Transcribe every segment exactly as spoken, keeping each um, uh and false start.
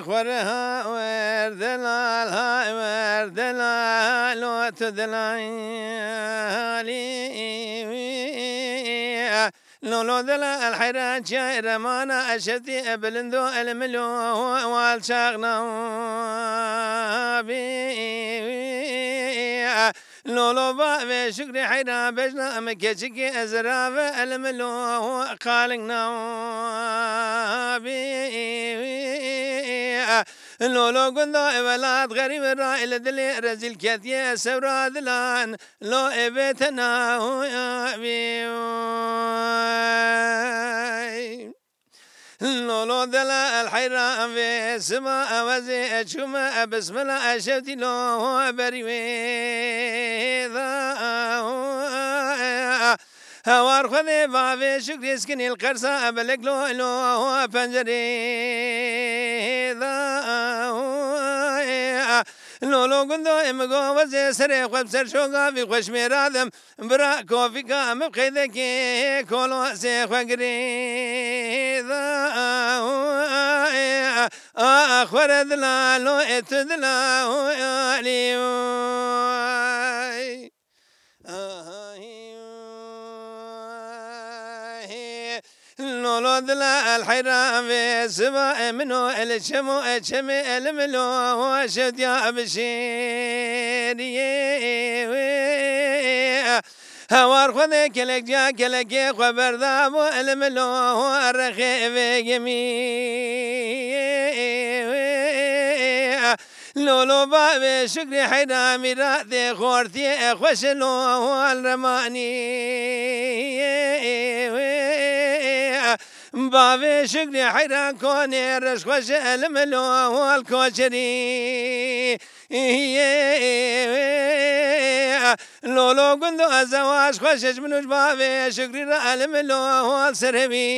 Xwere ha wer delal, ha wer delal, o tu delalî. Lolo delal heyran çiya remana eşetî bilindo el milo wal çaxna bi. Lolo bavê şukrî heyra bejna min keçikê ez rave el milo qalingna bi. Lolo gunda welat xerîb ra li dilê rezîl ketiye sewra dilan lo ê bê tena bi. Lolo delal heyran vê sima ewezê çûme e bismila e şewtî lo berî wê da. Hewar xwedê bavê şukrê skinî li qersa e belek lo lo pencerê da. Lolo gundo ê min go wezê serê xwe bi ser şoga vî xweş mêradim. Bira kovîka min qeydekê kolo sê xwe girêda. A xwere dilalo ê tu dilalo alî. Lolo dila el heyran vê siba e min o el çemo e çemê el milo şevdiya bişêriyê. Hewar xwedê kelek ciya kelekê xwe berdabû el milo rexê vê gemiyê. Lolo bavê şukrî heyra mîratê xortiyê xweş lo hal remanî. Bavê şukrî heyra konê reş xweş el milo hal koçerî. Lolo gundo ez zewaş xweş ji min û ji bavê şukrî re el milo hal serevî.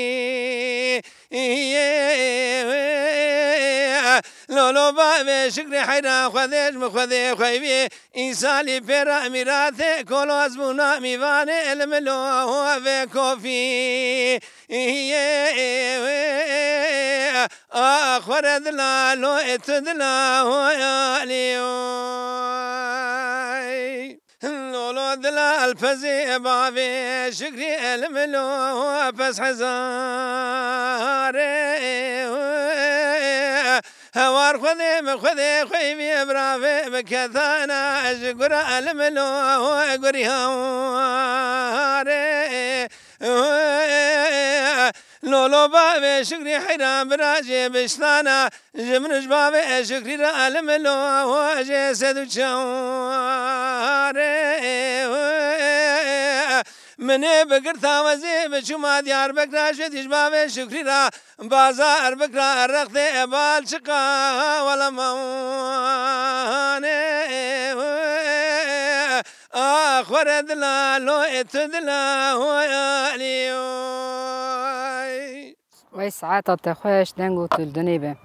Lolo bavê şikrê heyra xwedê ji min xwedê xweyvê. Îsalî pêra mîratê kolo ez bûna mîvanê li milo vê kofî. A xwere dilalo ê tu dilalo alî. Lolo dilal pezê bavê şikrî el milo pez hezarê. Hewar xwedê min xwedê xweyvî biravê min ketana ji gura el milo gurî heware. Lolo bavê şikrî heyran birajê biştana. Ji min û ji bavê ez şikrî re alim lo jê sed û çar. Min ê bigirta wezê biçûma Diyarbekra ji dî ji bavê şikrî re bazar bikra rextê bal çiqa welemanê. A xwere dila lo ê tu dila hoyalî. Wey saeta te xweş, deng û tu li dinê be.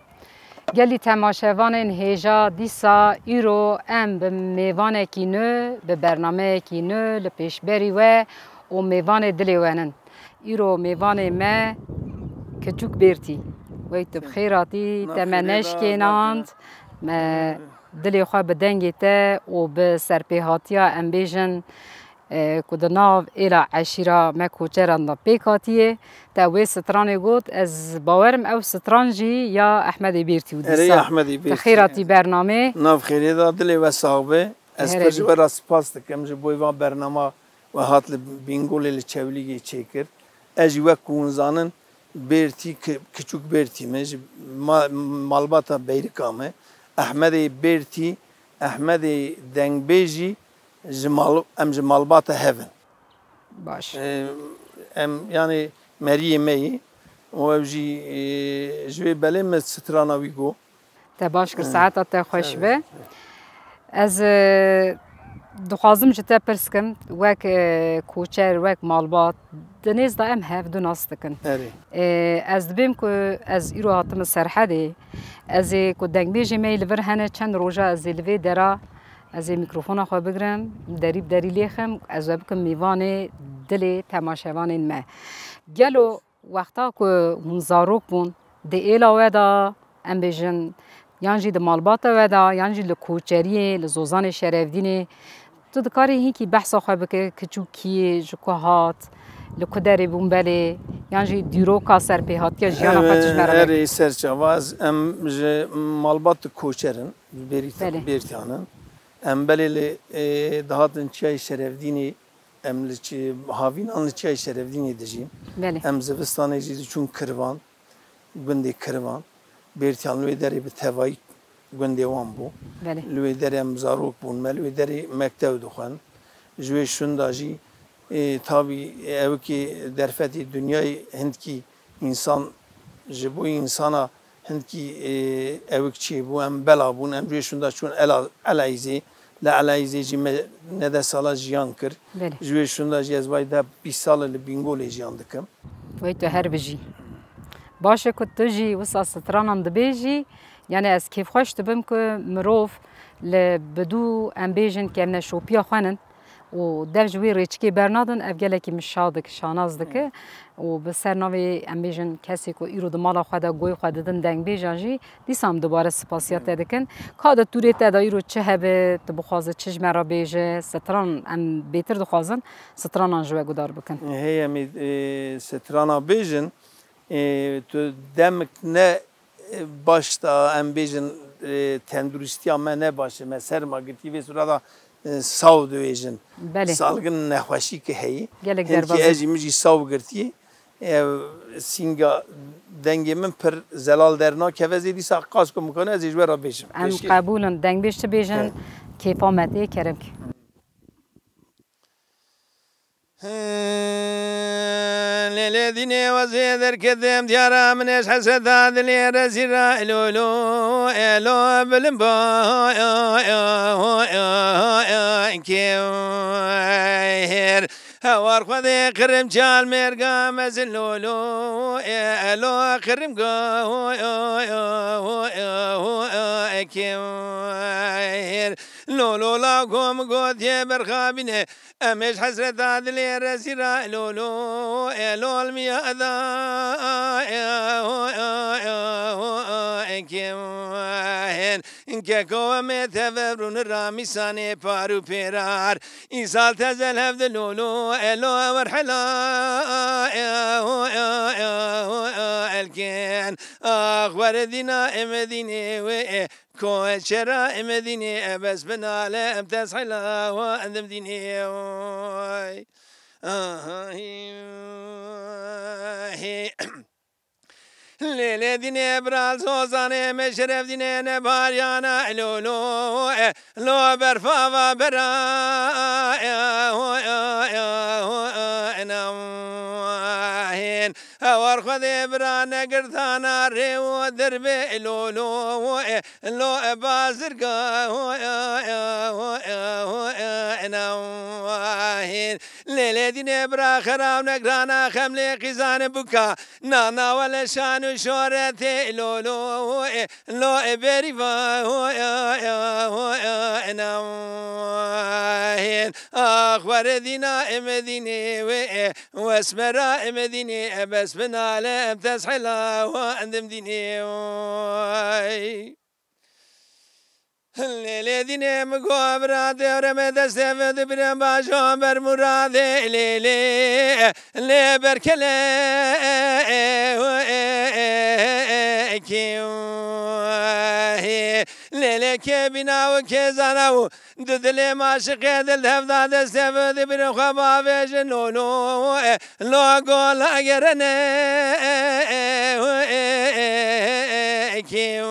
Gelî temaşevanên hêja dîsa îro em bi mêvanekî nû, bi bernameyekî nû li pêşberî we û mêvanê dilê we nin. Îro mêvanê me Keçûk Bêrtî. Wey tu bi xêr hatî, te me neşkênand. Me dilê xwe bi dengê te û bi serpêhatiya em bêjin, e, ku di nav êla eşîra me koçeran de pêk hatiye, te wê stranê got, ez bawerim ew stran jî ya Ehmedê Bêrtî û Erê dîsa. Ehmedê Te Bêrtî. Xêr hatî bernamê. Nav xêrê de, dilê we sax be. Ez Herê pir ji bî. We re spas dikim ji bo van bernama we hat li Bîngolê li Çewlîgê çêkir. Ez jî wek ku hûn zanin, Bêrtî ki-, Kiçûk Bêrtî me, ji ma-, malbata Beyrika me. Ehmedê Bêrtî, Ehmedê Dengbêjî ji mal-, em ji malbata hev in. Baş. Ee, em, yani, meriyê me yî. Û ew jî, e, ji wê belê me strana wî got. Te baş kir, saeta te xweş be. Ez, e, dixwazim ji te pirs kim, wek, e, koçer, wek malbat, di nêz de em hevdu nas dikin. Erê. E, ez dibêm ku ez îro hatime Serhedê, ez ê ku dengbêjê me yê li vir hene, çend roja ez ê li vê dera, ez ê mîkrofona xwe bigrim, derî bi derî lêxim, ez we bikim mêvanê dilê temaşevanên me. Gelo Wexta ku hûn zarok bûn, di êla we de em bêjin, yan jî di malbata we de, yan jî li koçeriyê, li Zozanê Şerevdînê. Tu dikarî hinkî behsa xwe bike, kiçûkiyê, ji ku hat, li ku derê bûn belê, yan jî dîroka serpêhatiya jiyana xwe tijme re bike. Erê serçava, ez, em ji malbat koçer in, ji Bêrî-, Belê. Bêrîtiyan in. Em belê li, e, dihatin Çiyayê Şerevdînê, em li çi-, havînan li Çiyayê Şerevdînê dijîn. Belê. Em zivistanê jî diçûn Kirvan, gundê Kirvan. Bêrîtiyan li wê derê bi tevayî gundê wan bû. Belê. Li wê derê em zarok bûn me, li wê derê mektev dixwend. Ji wê şûnda jî, e, tabî ewikê derfetê dinyayê hindkî însan, ji bo însana hindkî, e, ewik çêbû, em bela bûn, em ji wê şûnda çûn Ela-, Eleyzê. Li Eleyzê jî me nede sala jiyan kir. Belê. Ji wê şûnda jî ez vay de bîst sal e li Bîngolê jiyan dikim. Wey tu her bijî. Baş e ku tu jî wisa stranan dibêjî, yani ez kêfxweş dibim ku mirov li bidû em bêjin kevneşopiya xwe nin û dev ji wê rêçikê bernadin, ev gelekî min şa dik-, şanaz dike. Û bi ser navê, em bêjin, kesê ku îro di mala xwe de goyê xwe didin dengbêjan jî, dîsa em dubare spasiya te dikin. Ka di tûrê te de îro çi hebe, tu bixwaze çi ji me re bêje, stran em bêtir dixwazin stranan ji we guhdar bikin. Heye em ê, e, strana bêjin, e, tu demik ne, e, baş da em bêjin, e, tenduristiya me ne baş e, me serma girtî vê surada, e, saw dibêjin. Belê. Salgin nexweşî ki heyî. Gelek Hinkî derbaz e. Ez jî min jî saw girtî. Ev sînga dengê min pir zelal dernakeve, ez ê dîsa qas ku mikane ez ê ji we re bêjim. Em Pêşkêş. Qebûl in. Dengbêj tu bêjin, He. Kêfa me tê, kerem ki. Lê lê dînê wezê derketim diyara min êş hesreta dilê rezîra elo elo elo bilim ba kêm her hewar xwedê qirim çal mêrga mezin lolo elo qirim ga kêm her lolo la kom gotiye berxabine Em ê ji hesreta dilê rezîra lolo, e lol miya da, e ho, e ho, e ho, e kim hên. Keko em ê teve rûn ramîsanê par û pêrar. Îsal tezel hevdi lolo, e lo ewer hela, e ho, e ho, e ho, e elkên. Ax were dîna em dînê wê, e Koçera em dînê ebes binale em tezhela wa endim dînê oy. Aha, hi, hi. Lê lê dînê bral zozanê me şeref dînê ne baryana lo lo, e, lo berfava bera, e, ho, e, e, ho, e, enam, hin. Hewar Xwedê bira negirtana rê û dirbê lo lo, e, Lo e bazirga ho, e, e, ho, e, ho, e, ena wahîn. Lê lê dînê bira xeraw negrana xem lê qîzanê buka. Nana wele şan û şoretê lo lo, e, lo e berî va ho, e, e, ho, e, ena wahîn. Ax were dîna em dînê wê, e, wesmera em dînê, e, bes binale em tezhela wa endim dînê. Oy. Lê lê dînê min go bira dewre me destê ve dibirin bajon ber muradê lê lê lê berkele kî lê lê kê bîna û kê zana û di dilê maşiqê dil hevda destê ve dibirin xwe bavêjin lo lo lo gola gerene kî.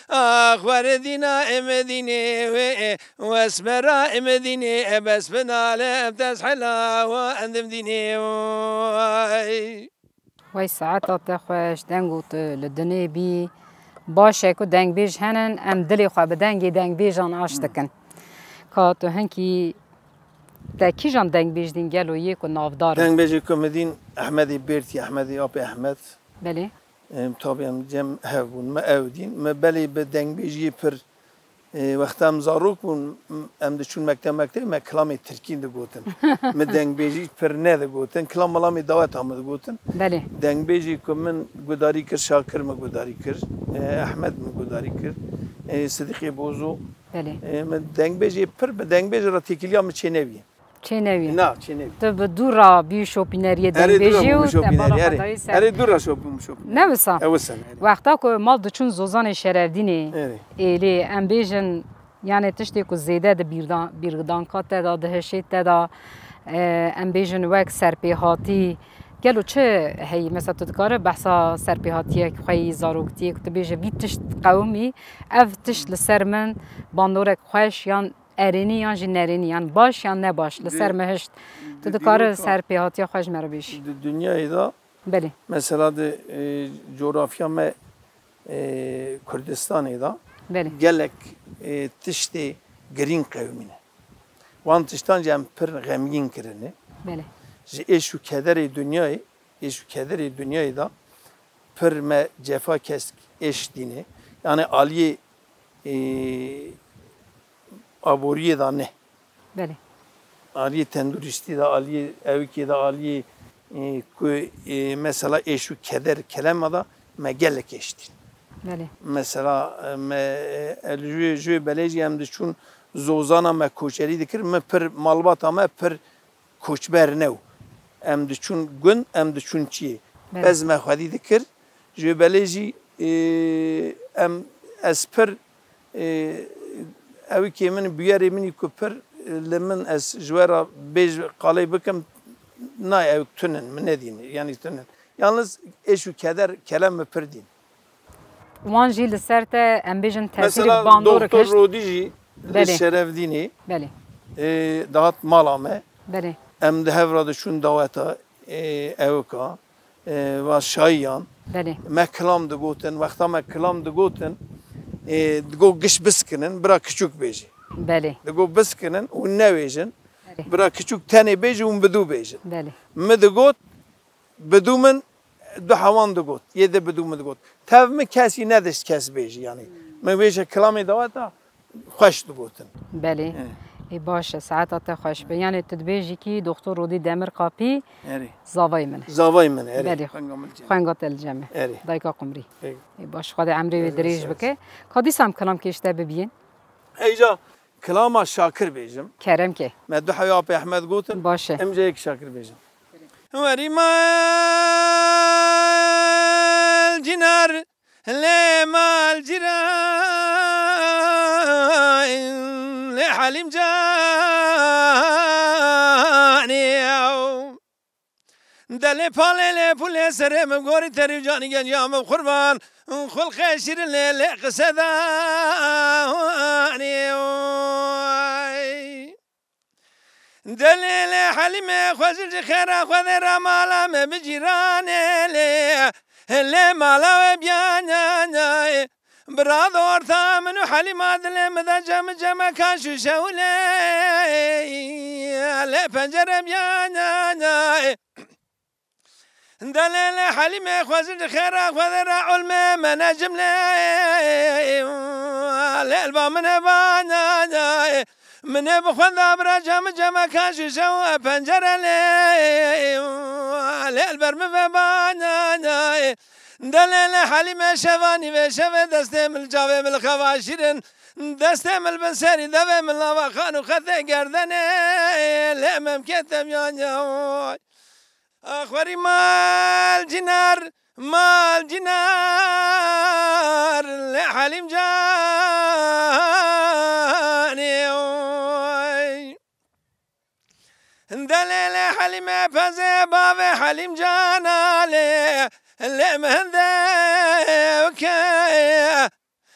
Ax were dîna em dînê wê, wesmera em dînê, e bes binale em tezhela wa endim dînê. Vay. Vay saeta te xweş, deng û tu li dinê bî. Baş e ku dengbêj henin, em dilê xwe bi dengê dengbêjan aş dikin. Ka tu hinkî te kîjan dengbêj dîn gelo yê ku navdar in? Dengbêjê ku min dîn Ehmedê Bêrtî, Ehmedê apê Ehmed. Belê. Em, tabî em cem hev bûn. Me ew dîn. Me belê bi dengbêjiyê pir E, wexta em zarok bûn, em diçûn mekteb, mektebê me kilamê tirkî digotin. Min dengbêjî pir nedigotin. Kilam milamê daweta min digotin. Belê. Dengbêjî ku min gudarî kir, Şakir min gudarî kir, e, Ehmed min gudarî kir, e, Sidîqê Bozo. Belê. E, min dengbêjê pir, bi dengbêjê re têkiliya min çênebî. Çênebî. Na, çênebî. Tu bi dû re bî şopîneriyê dengbêjî û te bala xwe dayî ser. Erê, dû re şopîm, şopîm. Ne wisa? E, wisa, erê. Wexta ku mal diçûn Zozanê Şerevdînê, erê, êlê, em bêjin, yani tiştê ku zêde di bîrdan-, bîrdanka te de, di hişê te de, e, em bêjin wek serpêhatî, gelo çi heyî? Mesela tu dikare behsa serpêhatiyek xwe yî, zaroktiyê ku tu bêje vî tişt qewimî, ev tişt li ser min bandorek xweş yan erênî yan jî nerênî, yan baş yan ne baş, li ser mi hişt. Tu dikare serpêhatiya xwe ji me re bêjî? Di dinyayê de, belê, mesela di, e, coğrafya me, e, Kurdistanê de, belê, gelek, e, tiştê girîng qewimîne. Wan tiştan jî em pir xemgîn kirine. Belê. Ji êş û kederê dinyayê, êş û kederê dinyayê de pir me cefa kesk êş dîne. Yani aliyê, e, aboriyê de ne. Belê. Aliyê tenduristî de, aliyê ewikê de, aliyê, e, ku, e, mesela êş û keder kelema de me gelek êş dîn. Belê. Mesela, e, me, e, ji, ji belê jî em diçûn zozana me koçerî dikir, me pir malbata me pir koçber ne û em diçûn gund, em diçûn çiyê. Belê. Pez me xwedî dikir, ji belê jî, e, em, ez pir, e, ewikê min, bûyerê min î ku pir, e, li min ez ji we re bêj qalê bikim, nayê ewik tunin, min nedîne, yanî tunin. Yalnız êş û keder kelem mi pir dîn. Wan jî li ser te, em bêjin, tesîrek, mesela, bandorek doktor hişt. Rodî jî li, belê, Şerevdînê, belê, e, dihat mala me. Belê. Em di hev re diçûn daweta, e, ewika, e, va şayiyan. Belê. Me kilam digotin, wexta me kilam digotin, e, digot giş biskinin, bira kiçûk bêjî. Belê. Digot biskinin û newêjin. Belê. Bira kiçûk tenê bêjî û bidû bêjin. Belê. Mi digot, bidû min du hewan digot, yê di bidû min digot. Tev min kesî nedişt kes bêjî, yanî. Min bêje kilamê daweta xweş digotin. Belê. He. Ê, baş e, saeta te xweş be. Yanî tu dibêjî kî Doktor Rodî Demirkapî, erê, zavayê min e. Zavayê min e, erê. Belê. Xwenga min li cem e. Xwenga te li cem e. Erê. Dayika Qumrî. Ê. Ê, baş, Xwedê emrê wê, erê, dirêj, sağ ol, bike. Ka dîsa em kilam kê ji te bibiyên? Heyja kilama Şakir bêjim. Kerem ke. Me du heya apê Ehmed gotin. Baş e. Em jî yek Şakir bêjim. Werî mal cînar, lê mal cîran, lê Helîm canê ew. Delê palê lê pulê serê min gorî terî canî genciya min qurban. Xulqê şîrin lê lê qise danê oy. Delê lê Helîmê xwezil ji xêra Xwedê ra mala me bi cîranê lê. Lê mala we biyananay. Bira dorta min û Helîma dilê min de cem ceme ka şûşe û lê. Lê pencere biyananay. Delê lê Helîmê xwezin ji xêra Xwedê re ulmê me ne cimlê. Lê elba min e banayê. Min ê bi xwe da bira cem ceme ka şûşe û pencere lê. Lê el ber min ve banayê. Delê lê Helîmê şevanî vê şevê destê min li çavê min li xeva şîrin. Destê min li bin serî devê min lava xan û xetê gerdenê. Lê memkê te miyan ya. Ax werî mal cînar, mal cînar, lê Helîm canê oy. Delê lê Helîmê pezê bavê Helîm cana lê, lê min hinde wike.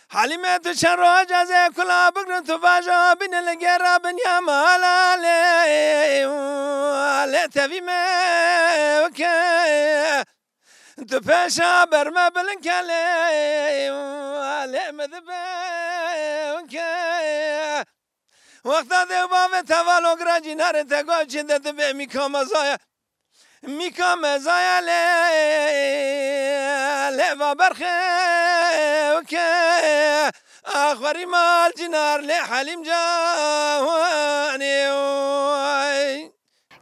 Helîme tu çend roj ez ê kula bigrin, tu vaja bîne li gera binya mala lê, lê tevî me wike. Tu pêşa ber me bilind ke lê, lê min dibe wike. Wexta dê û bavê te valo gira cînarê te goçê de dibe mîka mezaya. Mîka mezaya lê, lê va berxê wike. Axwarî mal cinar lê Helîm canê oy.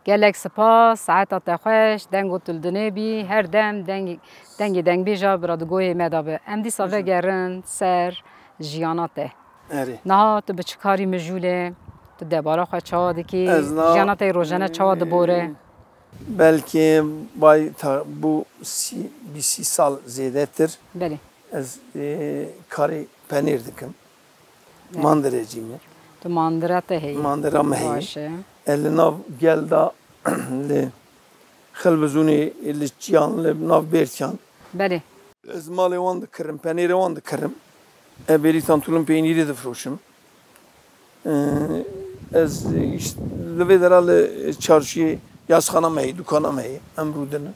Gelek spas, saeta te xweş, dengo tu li dinê bî, her dem dengê, dengê dengbêja bi radyogoyê me de bi. Em dîsa vegerin ser jiyana te. Erê. Niha tu bi çi karî mijûl e? Tu debara xwe çawa dikî? Ez na- Jiyana te yê rojane çawa dibore? Belkî bay ta-, bû sî, bîst sî sal zêdetir. Belê. Ez, e, karê penêr dikim. Belê. Mandire jî me. Tu mandira te heye. Mandira me heye. Baş e. E, li nav gel da, li Xilbizûnê, li Çiyan, li nav Bêrtiyan. Belê. Ez malê wan dikirim, penêrê wan dikirim. E, bêrî tantûlin peynîrê difroşim. E, ez, îşte, li vê dera li çarşiyê yazxana me heye, dukana me heye, em rûdinin.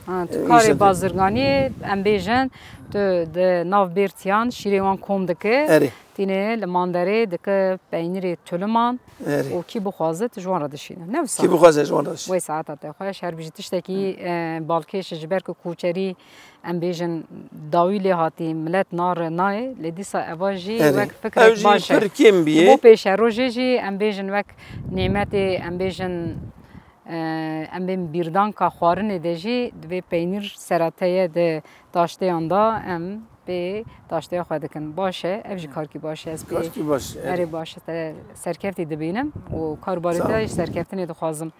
Ha, tu E, karê îşte bazirganiyê, em bêjin, tu di nav Bêrtiyan şîrê wan kom dike. Erê. Tînê li manderê dike peynîrê tuluman Erê. û kî bixwaze tu ji wan re dişîne. Ne wisa? Kî bixwaze ji wan re dişîne. Wê saeta te xweş, her bijî tiştekî, e, balkêş e, ji ber ku koçerî, em bêjin, dawî lê hatî, milet nare nayê, lê dîsa eva jî Erê. wek Ew fikrek jî baş e. pir kêm bîye. Bo pêşerojê jî em bêjin wek nîmetê, em bêjin, e, em bên bîrdanka xwarinê de jî divê peynîr serateye di taştêyan de em pê taştêya xwe dikin. Baş e, ev jî karkî baş e. Ez pê Karkî baş e, erê. erê baş e, te serkeftî dibînim û karbarê Sağ te ol. jî serkeftinê dixwazim.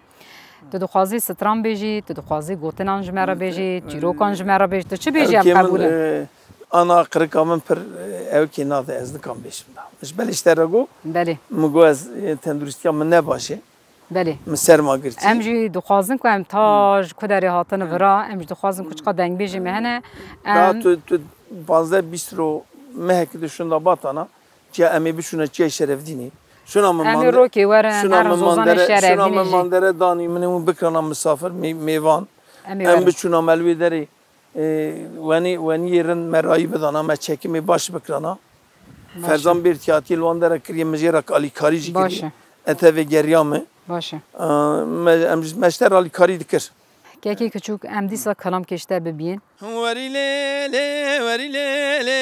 Tu dixwazî stran bêjî, tu dixwazî gotinan ji me re Gotin, bêjî, e, çîrokan ji me re bêjî, tu çi bêjî, em ewkê min, qebûl in. e, ana qirika min pir, e, ewkê nade, ez nikan bêjim da. Ji belê ji te re got, Belê. min got ez, e, tenduristiya min ne baş e. Belê. Min serma girtî. Em jî dixwazin ku em ta ji ku derê hatine vira, em jî dixwazin ku çiqa dengbêjê me hene. Daha Em tu, tu pazdeh bîst ro mehekî tu şunda Batana, çiya em ê biçûne çiyayê Şerefdînê. Şuna min Em ê mande-, rokê werin, şuna herin min Zozanê mandere, şuna Şerefdînê min jî. mandere danî min ê hûn bikirana misafir, mê-, mêvan. Em ê Em werin. biçûna me li wê derê, e, wenî, weniyê rind me rayî bidana, me çekimê baş bikirana. Baş e. Ferzan Bêrtiyatiyê li wan dere kiriye, min jê re alîkarî jî Baş kiriye. e. Ete vê geriya me. Baş e. E, me, em ji, me ji te re alîkarî dikir. Kekê kiçûk, em dîsa kelamkê ji te bibîn. Werî lê lê, werî lê lê,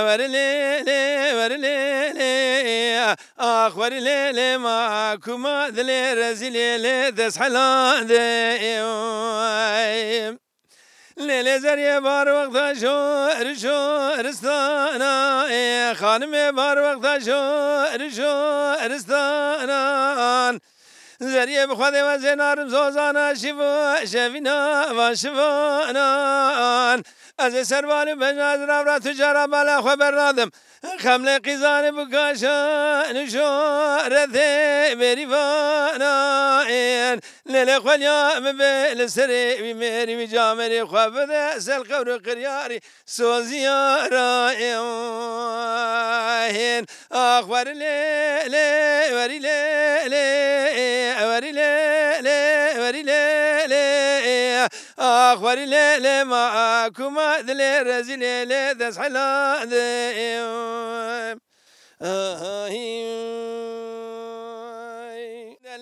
werî lê lê, werî lê lê. Ax werî lê lê ma kuma dilê rezîlê lê dest helan de. Lê lê zeriyê bar wexta şor şoristana, ê xanimê bar wexta şor şoristanan. Zeriyê bi Xwedê we zênarim zozana şivo şevîna van şivonan. Ez ê serval û bejna ez ravra tu cara bala xwe bernadim. Xem lê qîzanê bikaşan û şoretê bêrîvanan. Lê lê xweliya min bê li serê wî mêrî wî camêrî xwe bide ser qewr û qiryarî. Soziya ra ewahên. Ax werî lê lê, werî lê lê, werî lê lê, werî lê lê. Ax werî lê lê ma kuma dilê rezîlê lê dest hela de. Ay.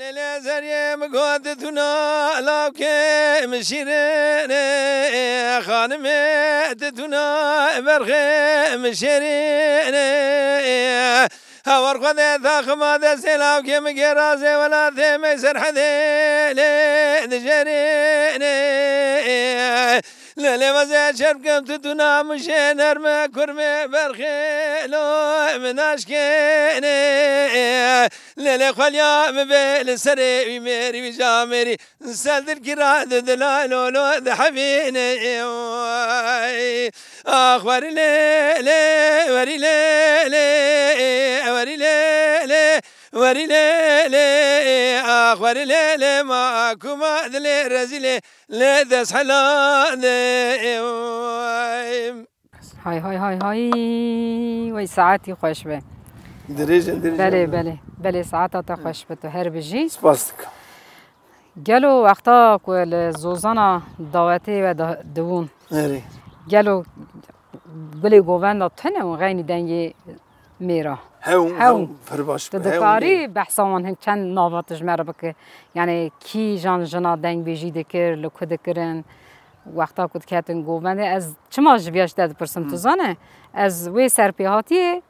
Lê lê zeriyê min got tu na lawkê min şîrînê, xanimê tu na berxê min şêrînê. Hawar Xwedê taxima destê lawkê min gêrazê welatê me serhedê lê dijerînê. Lê lê vazê çerpkem tu duna min jê nerme kurmê berxê lo min aşkênê. Lê lê xweliya min bê li serê wî mêrî wî camêrî sel dilkî ra di dilay lo lo dihevînê. Ax werî lê lê, werî lê lê, werî lê lê, werî lê lê. Ax werî lê lê ma kuma dilê rezîlê lê dest hela de. Hay hay hay hay. Wey saetî xweş be. Dirêj e, dirêj e. Belê, belê. Belê, saeta te xweş be, tu her bijî. Spas dikim. Gelo wexta ku li Zozana dawetê we da-, dibûn. Erê. Gelo gulê govenda tune û xeynî dengê mêra. Hewn, Hewn. hewn, pir baş. Tu Hewn dikarî dê. behsa wan hin çend nava tu ji me re bike? Yani kîjan jina dengbêjî dikir, li ku dikirin? Wexta ku diketin govendê, ez çima ji viya ji te dipirsim, tu Hı. zane? Ez wê serpêhatiyê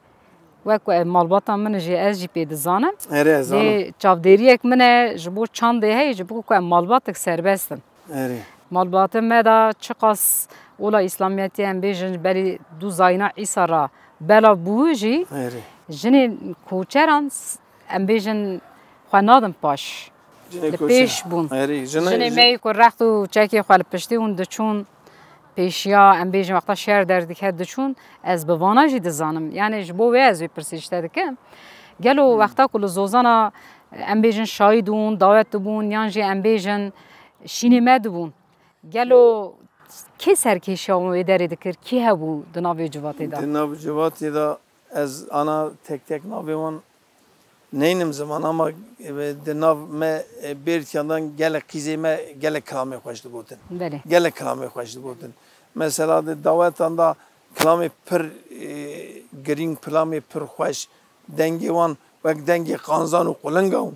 Wek ku ev malbata min jî, ez jî pê dizanim. Erê, ez zanim. Lê çavdêriyek min e, ji bo çandê heye, ji bo ku em malbatek serbest in. Erê. Malbatê me de çiqas ola îslamiyetê, em bêjin, berî du zayîna Îsa re belav bû jî, Erê. jinên koçeran s-, em bêjin, xwe nadin paş. Jinê Li koçeran. pêş bûn. Erê, jinê Jinê ji- me yê ku rext û çekê xwe li piştî hûn diçûn, pêşiya, em bêjin, wexta şer derdike diçûn, ez bi vana jî dizanim. Yani ji bo wê ez wê pirsê ji te dikim. Gelo Hmm. wexta ku li Zozana, em bêjin, şahîd bûn, dawet dibûn, yan jî em bêjin, şînê me dibûn. Gelo kê serkêşiya wan wê derê dikir? Kî hebû di nav vê civatê de? Di nav civatê de ez ana tek tek navê wan neynim ziman, ama, e, di nav me, e, Bêrtiyan de gelek qîzê me gelek kilamê xweş digotin. Belê. Gelek kilamê xweş digotin. Mesela di dawetan de kilamê pir, e, girîng, kilamê pir xweş, dengê wan wek dengê qanzan û qulinga bûn.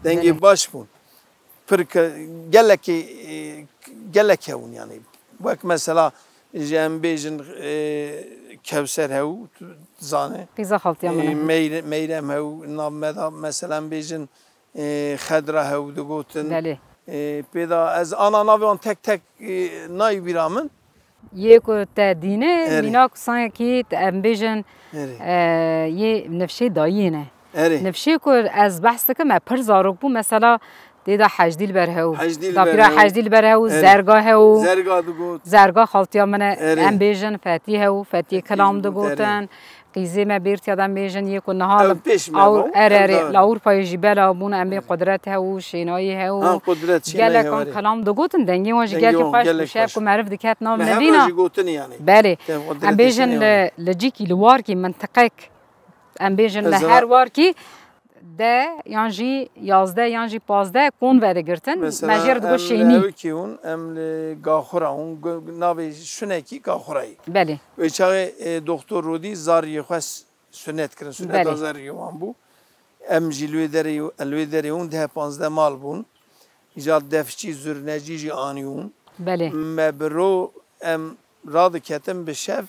Dengê Belê. baş bûn. Pir ke-, gelekê, e, gelek hebûn yani. Wek mesela ji em bêjin, e, Kewser hew, tu dizane. Qîza xaltiya min E, e. Meyre-, Meyrem hew, nav me da mesela em bêjin, e, Xedra hew digotin. Belê. E, pê da ez ana navê wan tek tek, e, nayê bîra min. Yê ku te dîne, Erê. mînak sangekî te em bêjin, Erê. e, yê nifşê dayiyê ne. Erê. Nifşê ku ez behs dikim, me pir zarok bû, mesela, tê de Hecdîl Berhew. Hecdîl Dapîra Berhew. Hecdîl Berhew, Erê. Zerga hew. Zerga digot. Zerga xaltiya min e, Erê. em bêjin, Fetî hew, Fetî Fetî kilam digot, digotin. Erê. Qîzê me Bêrtiya de em bêjin, yê ku niha Ew li pêş me Awr-, bû, erê, ew erê, da- li Ewropayê jî bela bûn, em bê Erê. Qudret hew, Şênayî hew. Ha, Qudret Şênayî Gelek hew, an erê. kilam digotin, dengê wan jî Dengê gelkî wan xweş bû, gelek şev xweş. ku meriv diket nav Me hema Medîna. jî gotin yani. Belê. Te Qudret Em bêjin Şênayî li, hew. li Cikî, li Warkî, mintiqek. Em bêjin li Mesela her Warkî de yan jî yazdeh yan jî pazdeh kon vedigirtin. Mesela Me jê re digot em Şênî. Ewikî hûn, em li Gaxura hûn, gu-, navê şunekî Gaxurayî. Belê. Wê çaxê, e, Doktor Rodî zariyê xwe s-, sunet kirin, suneta Belê. zariyê wan bû. Em jî li wê derê, li wê derê hûn deh panzdeh mal bûn. Îcar defçî, zurnecî jî anî hûn. Belê. Me bi ro em radiketin bi şev,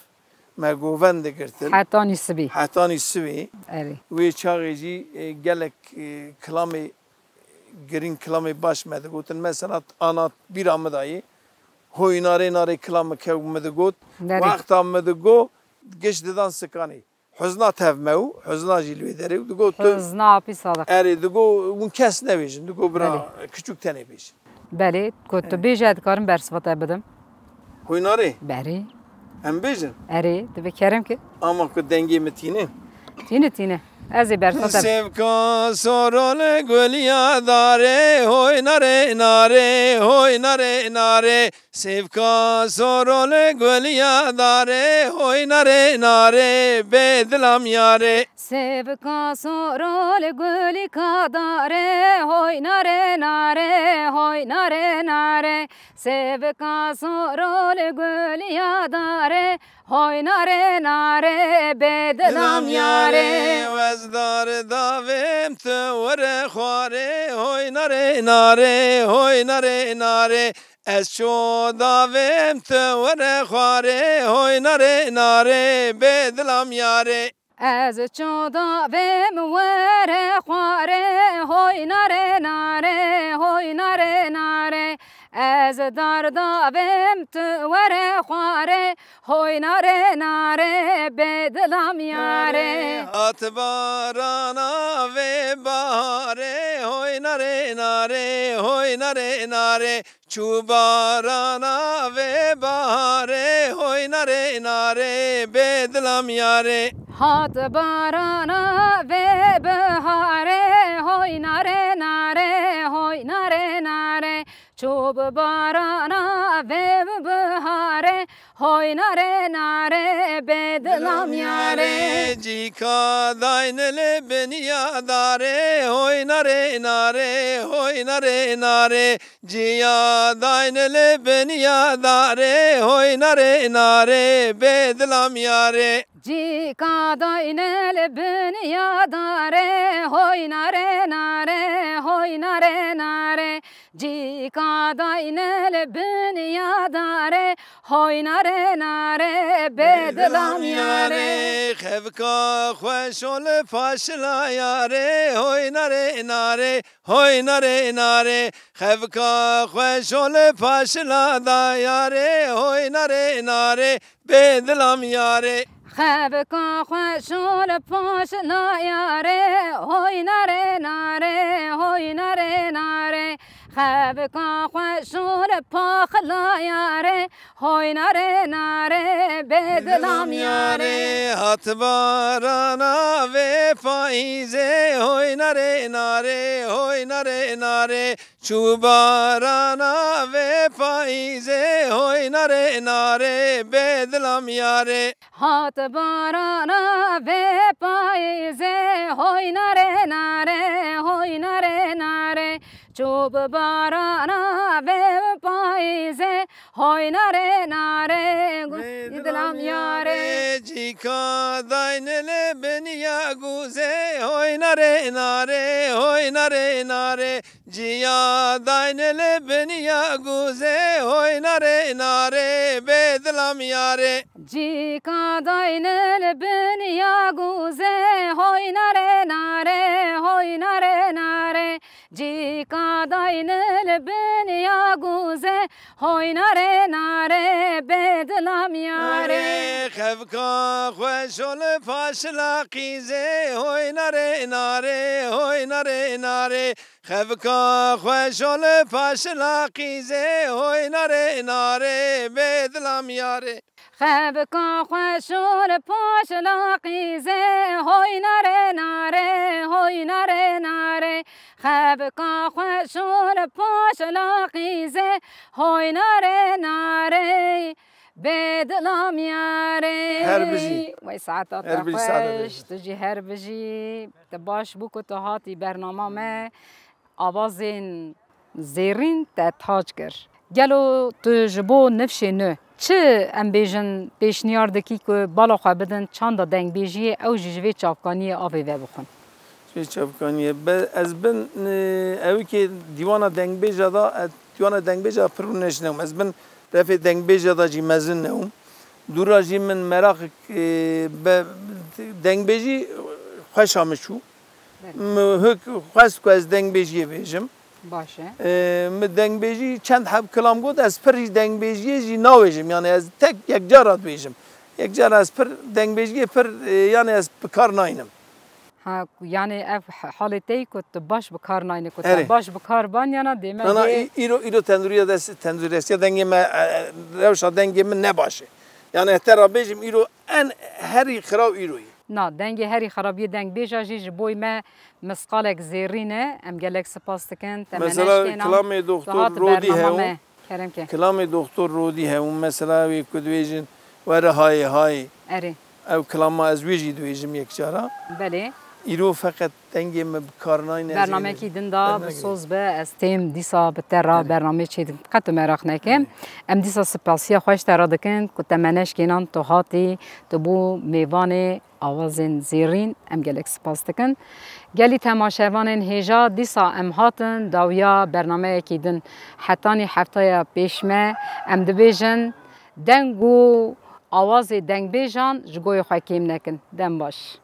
me govend digirtin. Hetanî sibê. Hetanî sibê. Erê. Wê çaxê jî, e, gelek, e, kilamê girîng, kilamê baş me digotin. Mesela ana bîra min dayê, hoy narê narê kilamê kew min digot. Belê. Wexta min digot, giş didan sikanê. Huzna tev me û, huzna jî li wê derê û digot tu Huzna apî Sadiq. Erê, digot hûn kes nebêjin, digot bira Belê. kiçûk tenê bêjin. Belê, ku tu Erê. bêje, ez dikarim bersiva te bidim. Hoy narê? Berê. Em bêjin? Erê, divê kerem ke. Ama ku dengê min tîne. Tîne, tîne. Ez ê bersiva te Sêvka sorole guliya dare, hoy nare nare, hoy nare nare. Sêvka sorole guliya dare, hoy nare nare, bê dilam yare. Sêvka sorole gulîka dare, hoy nare nare, hoy nare nare. Sêvka sorole guliya dare, hoy nare nare, bê dilam yare. Wez dar davêm tu were xware, hoy nare nare, hoy nare nare. Ez ço davêm tu were xware, hoy nare nare, bê dilam yare. Ez ço davêm were xware, hoy nare nare, hoy nare nare. Ez dar davêm tu were xware, hoy nare nare, bê dilam yare. Hat barana vê bahare, hoy nare nare, hoy nare nare. Çû barana vê baharê, hoy narê narê, bê dilam yarê. Hat barana vê biharê, hoy narê narê, hoy narê narê. Çû bi barana vê biharê, hoy narê narê, bê dilam yarê. Cîka dayne li biniya darê, hoy narê narê, hoy narê narê. Ciya dayne li biniya darê, hoy narê narê, bê dilam yarê. Cîka dayne li bin ya darê, hoy nare nare, hoy nare nare. Cîka dayne li bin ya darê, hoy nare nare, bê dilam yarê. Xevka xweş ol paşla yarê, hoy nare nare, hoy nare nare. Xevka xweş ol paşla da yarê, hoy nare nare, bê dilam yarê. Xevka xweş ol paşla yarê, hoy nare nare, hoy nare nare. Xevka xweş ol paxla yarê, hoy nare nare, bê dilam yarê. Hat barana vê payîzê, hoy nare nare, hoy nare nare. Çû barana vê payîzê, hoy nare nare, bê dilam yarê. Hat barana vê payîzê, hoy nare nare, hoy nare nare. Çû bi barana vê payîzê, hoy nare nare, gu-, bê dilam yarê. Cîka dayne li bin ya guzê, hoy nare nare, hoy nare nare. Ciya dayne li bin ya guzê, hoy nare nare, bê dilam yarê. Cîka dayne li bin ya guzê, hoy nare nare, hoy nare nare. Cîka dayne li bin ya guzê, hoy nare nare, bê dilam yarê. Arê, xevka xweş ol paşla qîzê, hoy nare nare, hoy nare nare. Xevka xweş ol paşla qîzê, hoy nare nare, bê dilam yarê. Xevka xweş ol paşla qîzê, hoy nare nare, hoy nare nare. Xevka xweş ol paşla qîzê, hoy nare nare, bê dilam yarê. Her bijî. Wey saeta te xweş, tu jî her bijî. Te baş bû ku tu hatî bernama me. Avazên zêrîn te tac kir. Gelo tu ji bo nifşê nû çi, em bêjin, pêşniyar dikî ku bala xwe bidin çanda dengbêjiyê, ew jî ji vê çavkaniyê avê vebixwin? Ji vê çavkaniyê be-, ez bin, e, ewikê dîwana dengbêja da, e, dîwana dengbêja pir rûnişnewim. Ez bin refê dengbêja da jî mezin newim. Dûra jî min meraq, e, be-, dengbêjî xweşa min çû. Min hik xwest ku ez dengbêjiyê bêjim. Baş e. Ee, min dengbêjî çend heb kilam got, ez pir jî dengbêjiyê jî nabêjim. Yani ez tek yekcara dibêjim. Yekcara ez pir dengbêjiyê pir, e, yani ez bi kar naynim. Ha, yani ev h-, halê te yî ku tu baş bi kar nayne, ku te Erê. baş bi kar ban yana dê me Nana, dê î-, îro, îro tenduriya des-, tenduristiya dengê me, e, rewşa dengê min ne baş e. Yani ez te ra bêjim îro en herî xiraw îro ye. Na, dengê herî xerab yê dengbêja jî ji boy me misqalek zêrîn e. Em gelek spas dikin. Te Mesela, meneşkênan, kilamê Doxtor tu hat Rodî bernama hew. me. Kerem ke. Kilamê Doxtor Rodî hew. Mesela wê ku dibêjin, were hayê hayê. Erê. Ew kilama ez wê jî dibêjim yek cara. Belê. Îro feqet dengê me bi kar nayne. Bernamekî din da bi soz be, ez têm dîsa bi te ra bernameyê çêdikim. Qet tu meraq neke. Em dîsa spasiya xwe ji te re dikin ku te meneşkênan tu hatî, tu bû mêvanê Awazên Zêrîn. Em gelek spas dikin. Gelî temaşevanên hêja, dîsa em hatin dawiya bernameyekî din. Hetanî heftaya pêş me, em dibêjin deng û awazê dengbêjan ji goyê xwe kêm nekin. Dem baş.